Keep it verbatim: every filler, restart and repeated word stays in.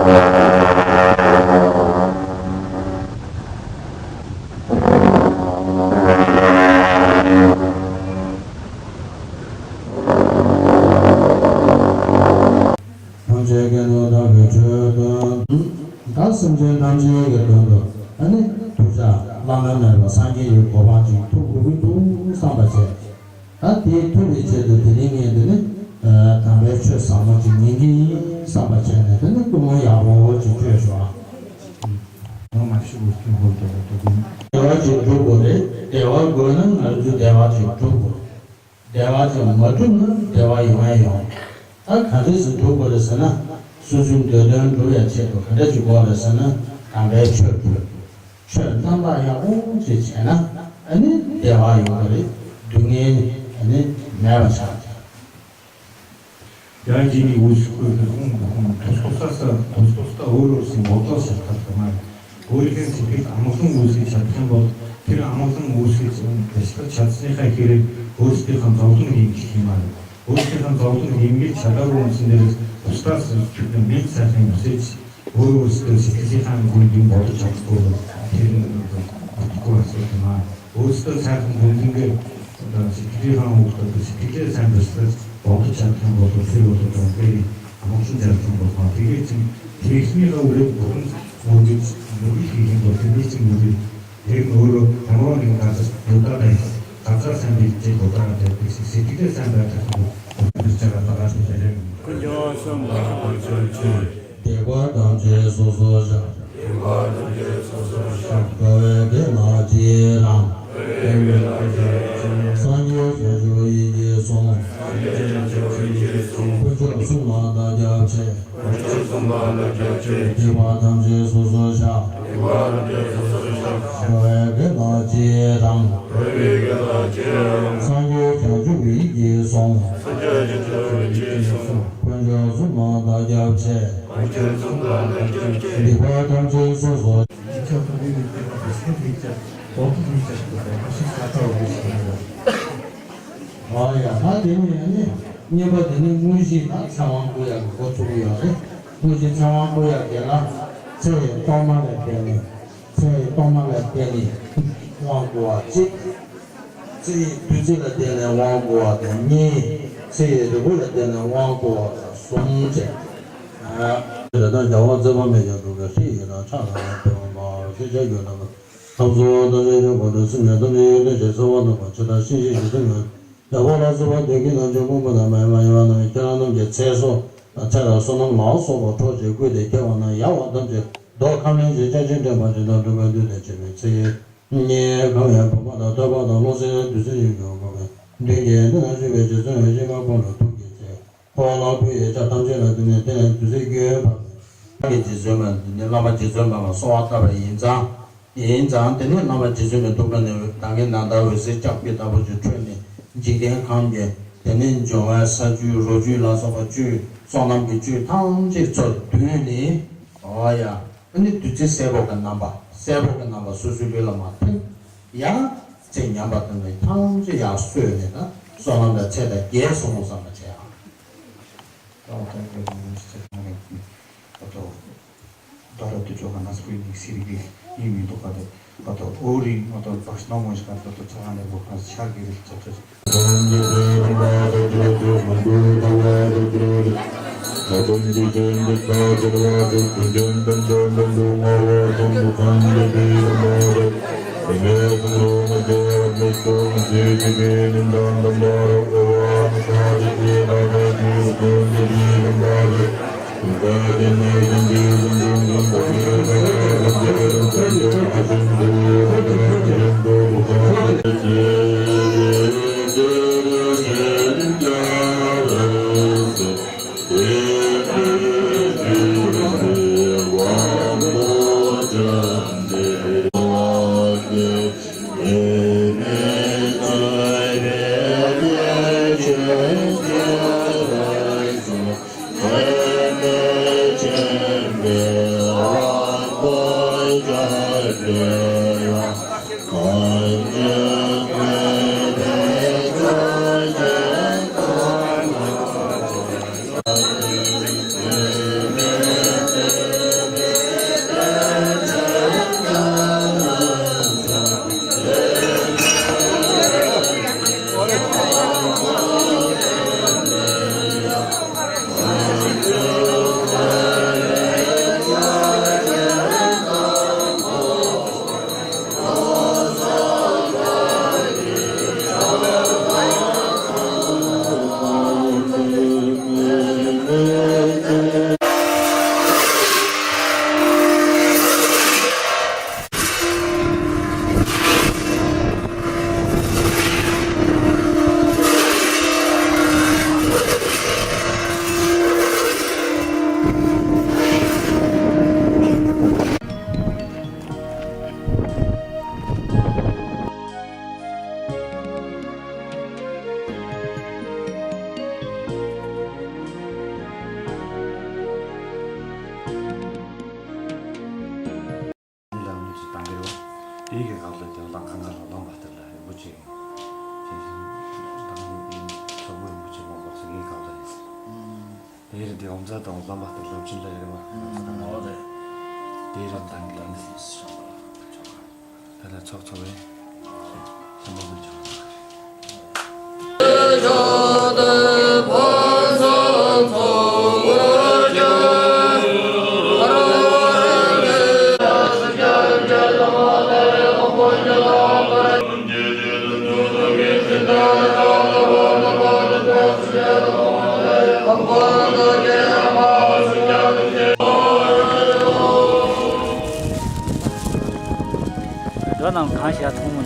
ཐམས་ཅད་སྐད་དུ་བདག་གིས་ཁྲོས་བཏང་། ད་སེམས་ཅན་ཐམས་ཅད་ཀྱི་དོན་དུ་ཨ་ནི་ཐུགས་ཅག་བླ་ན་མེད་པ་སངས་རྒྱས་ཀྱི་གོ་འཕང་ཅིག་ཐོབ་དགོས་ཀྱི་འདུག་བསམ་པ་བྱས། ད་དེ་ཐོབ་པའི་ཆེད་དུ་དེ་རིང་ངས་འདི་ནི་དམ་པའི་ཆོས་ཟབ་མོ་ཅིག་ཉན་གྱི་ཡིན་བསམ་པ་བྱས་ནས་དེ་ནི་ཀུན་སློང་ཡག་པོ་ཅིག་བཅོས་ཤོག་ཨ། ངོ་མ་ཤི་བོ་སྐྱོན་ཧོལ་དུ་ཧོལ་དུ་དགོས། བདེ་བ་ཅིག་སྒྲུབ་དགོས་རེད། བདེ་བ་དགོས་ན་ང་ཚོ་བདེ་བ་ཅིག་སྒྲུབ་དགོས། བདེ་བ་ཅིག་མ་སྒྲུབ་ན་བདེ་བ་ཡོང་ཡ་ཡོང་། ད་ག་འདྲས་སེ་སྒྲུབ་དགོས་རེད་ཟེར་ན། སོ་སོའི་འདོད་དོན་སྒྲུབ་ཡ་ཆེད་དུ་ག་འདྲས་ཅིག་དགོས་རེད་ཟེར་ན། དམ་པའི་ཆོས་སྒྲུབ། ཆོས་རྣམ་དག་ཡག་པོ་ཅིག་བྱས་ན་ཨ་ནི་བདེ་བ་ཡོང་གི་རེད། སྡུག་བསྔལ་ཨ་ནི་མེད་པ་ཆགས་ཀྱི། ཡང་ཇི་ནི་འུ་སུ་ཁོས་ཁོས་ཧུང་ཧུང་ཐོ་སྐོ་ས་ས་ཐོ་སྐོ་ས་འུ་རོ་སི་མོ་ཏོ་ས་ཐ་ཐ་མ་འུ་རི་ཁན་སི་ཕི་ཨ་མོ་སུང་འུ་སི་ཆ་ཐན་པོ་ཕིར་ཨ་མོ་སུང་འུ་སི་ཆ་ཐན་ཆ་ཐན་ཁ་ཁི་རེ་འུ་སི་ཁན་ཛོ་སུང་ཡིན་ཁི་ཁི་མ་རེ་འུ་སི་ཁན་ཛོ་སུང་ཡིན་མི་ཆ་ད་རོ་སི་འདི་རེ་སྟ་སི་ཁྱུ་ནི་མི་ས་ཐན་འུ་སི་ཆ། འོ་འོ་སི་ཏོ་སི་ཏི་སི་ཁང་གོ་འདི་མོ་ཏོ་ཆགས་སྐོར་ལ་དེ་རིང་ཁོ་བ་སོ་ཐུ་མ་འོ་སི་ཏོ་ས་ཁང་གོ་འདི་གི་སི་ཏི་སི་ཁང་འོ་སི་ཏོ་སི་ཏི་སི་ས་འདི་སི་མོ་ཏོ་ཆགས་ཁང་གོ་ཏོ་ཚེ་ལོ་ཏོ་ཏོ་པེ་རི་ཨ་མོ་ཤུ་འཇར་ཁང་གོ་ཏོ་དེ་གི་ཅིང་དེ་རིང་སི་ནི་ལ་འོ་རེ་གོ་ཏོ་འོ་འདི་འོ་འདི་ཤི་ཡིན་གོ་དེ་གི་ཅིང་འོ་འདི་དེ་རིང་འོ་རོ་ཁོང་རོ་ལིང་ག་ཚ་ཡོད་ད་ད་ཡིན་ག་ཚ་ས་འདི་ཅེ་གོ་ད་ད་དེ་སི་ཏི་སི་ས་འདི་ཁང་གོ་ཏོ་འདི་ཆ་ག་ད་ག་ཤི་ཆ་རེ་མི་འདུག་སྡིག་པ་ཐམས་ཅད་སོ་སོར་བཤགས། སྡིག་པ་ཐམས་ཅད་སོ་སོར་བཤགས། དགེ་བའི་དགེ་ལ་ཅི་རང་། དགེ་བའི་དགེ་ལ་ཅི་རང་། སངས་རྒྱས་བྱང་ཆུབ་ཡིད་ཀྱིས་བཟུང་། སངས་རྒྱས་བྱང་ཆུབ་ཡིད་ཀྱིས་བཟུང་། དཀོན་མཆོག་གསུམ་ལ་བདག་སྐྱབས་མཆི། དཀོན་མཆོག་གསུམ་ལ་བདག་སྐྱབས་མཆི། སྡིག་པ་ཐམས་ཅད་སོ་སོར་བཤགས། སྡིག་པ་ཐམས་ཅད་སོ་སོར་བཤགས། དགེ་བའི་དགེ་ལ་ཅི་རང་། དགེ་བའི་དགེ་ལ་ཅི་རང་། སངས་རྒྱས་བྱང་ཆུབ་ཡིད་ཀྱིས་བཟུང་། སངས་རྒྱས་བྱང་ཆུབ་ཡིད་ཀྱིས་བཟུང་། དཀོན་མཆོག་གསུམ་ལ་བདག་སྐྱབས་མཆི། དཀོན་མཆོག་གསུམ་ལ་བདག་སྐྱབས་མཆི། སྡིག་པ་ཐམས་ཅད་སོ་སོར། ཡིག་ཆ་ཐོག་ནས་བལྟས་པ་དང་སེམས་ཀྱི་ཡིག་ཆ་འོག་ཏུ་ཡིག་ཆ་ཞིག་ཏུ་བལྟས་པ་ཞིག་ས་ཐག་འོག་ཏུ་ཞིག་ཡོད། ཨ་ཡ་ད་དེ་ནས་ནི་གཉིས་པ་དེ་ནི་དངོས་གཞི་ད་ཚེ་དབང་བསྐུར་ཡག་གི་འགོ་ཚུགས་ཀྱི་ཡོད་རེད། དངོས་གཞི་ཚེ་དབང་བསྐུར་ཡག་དེ་ལ་ཚེ་ཡི་ཐོག་མ་ལ་བརྟེན་ནས་ཚེ་ཡི་ཐོག་མ་ལ་བརྟེན་ནས་དབང་བསྐུར་བ་གཅིག་ཚེ་ཡི་བདུད་རྩི་ལ་བརྟེན་ནས་དབང་བསྐུར་བ་དང་གཉིས། ཚེ་ཡི་རིལ་བུ་ལ་བརྟེན་ནས་དབང་བསྐུར་བ་དང་གསུམ་བཅས། དེ་ལྟར་རྒྱལ་བ་ཙི་པ་མི་ཡི་དུག་གི་ཧྲི་ཡི་རང་ཕྱག་ལ་ཡང་དོན་མ་ཤེས་བྱ་རྒྱུ་ན། ཐབས་སོགས་ཐམས་ཅད་ཀྱི་བར་དུ་སེམས་ཅན་ཐམས་ཅད་ཡོན་ཏན་ཞིང་གསལ་བར་སྣང་བ་ཇི་ལྟར་ཤེས་ཤེས་ཀྱི་སེམས་ཡོད། རྒྱལ་བ་ལ་སོགས་པ་དུས་ཀྱི་ནང་བཞིན་ཀུན་པོ་དང་མ་ཡིན་པ་ཡིན་པ་རྣམས་ཀྱི་ཁྱེད་རང་རྣམས་ཀྱི་ཚེ་སྲོག་དང་ཚེ་དང་བསོད་ནམས་ལ་སོགས་པ་འཕྲོག་བྱེད་བསྐུལ་ཏེ་ཁྱེར་བ་རྣམས་ཡལ་བ་ཐམས་ཅད་རྡོ་ཁ་མིན་གྱི་ལྕགས་ཀྱུས་འདྲེན་པ་ཇི་ལྟར་སྒྲུབ་པའི་མདུན་དུ་བྱོན་པའི་ཚེ། སྙེ་གང་བའི་བུམ་པ་དང་ཐོད་པ་དང་བློ་གསལ་བདུད་རྩི་ཡི་རྒྱུན་བསྐུལ་བའི་མདུན་གྱི་མདུན་ན་བཞུགས་པའི་རྗེ་བཙུན་ཡེ་ཤེས་མཁའ་འཁོར་ལ་ཐུགས་བསྐྱེད་ཅིང་། འཁོར་ལ་ཕུལ་བའི་ཕྱག་ཐམས་ཅད་ལ་བརྟེན་ནས་དེ་ནས་བདུད་རྩིའི་རྒྱུན་བབས་ནས། བླ་མ་རྗེ་བཙུན་མ་འདི་ནི་བླ་མ་རྗེ་བཙུན་མ་ལ་གསོལ་བ་བཏབ་པ་ཡིན་ཙང་། ཡིན་ཙང་དེ་ནས་བླ་མ་རྗེ་བཙུན་མའི་ཐུགས་ཀ་ནས་ད་གིན་ན་ད་འོད་ཟེར་ལྕགས་ཀྱུ་ལྟ་བུ་ཅིག་འཕྲོས་ནས་འཇིག་རྟེན་ཁམས་ཀྱི་དེ་ནས་འབྱུང་བའི་ས་བཅུད་རོ་བཅུད་ལ་སོགས་པ་བཅུད་བསོད་ནམས་ཀྱི་བཅུད་ཐམས་ཅད་ཚུར་བསྡུས་ནས། ཨོ་ཡ། ཨ་ནི་བདུད་རྩི་སེར་པོ་གི་རྣམ་པ་སེར་པོ་གི་རྣམ་པ་སོ་སོའི་ལུས་ལ་མར་ཐིམ། ཡང་ཚེ་ཉམས་པ་དང་ནི་ཐམས་ཅད་ཡར་གསོས་ནས་ད་བསོད་ནམས་དང་ཚེ་དང་རྒྱས་སོང་བསམ་པ་བྱས་ཨ། ད་ད་ད་ད་ད་ད་ད་ད་ད་ད་དུ་ཅོ་ག་ན་སྤུས་ནི་སི་རི་གི་ཡིན་མི་འདུག་ག་དེ་ད་ད་ཨོ་རི་ང་ད་བག་ཤི་ན་མོ་ཞིག་ག་ད་ད་ཚ་ག་ནས་བོ་ག་ཤར་གི་རི་ད་ད། ཡིན་རེད་དེ། ཨོ་མཛད་དང་བླ་མ་དང་སློབ་ཆེན་ལ་ཡོད་མ། ཨོ་རེད། དེ་རེད། དང་གི་ཡིན། ད་ལ་ཚོགས་ཚོགས་བས་ལྷན་པ་མི་འཇོག་འགྲོ་རྣམས་གང་ཞག་ཐུང་མོ།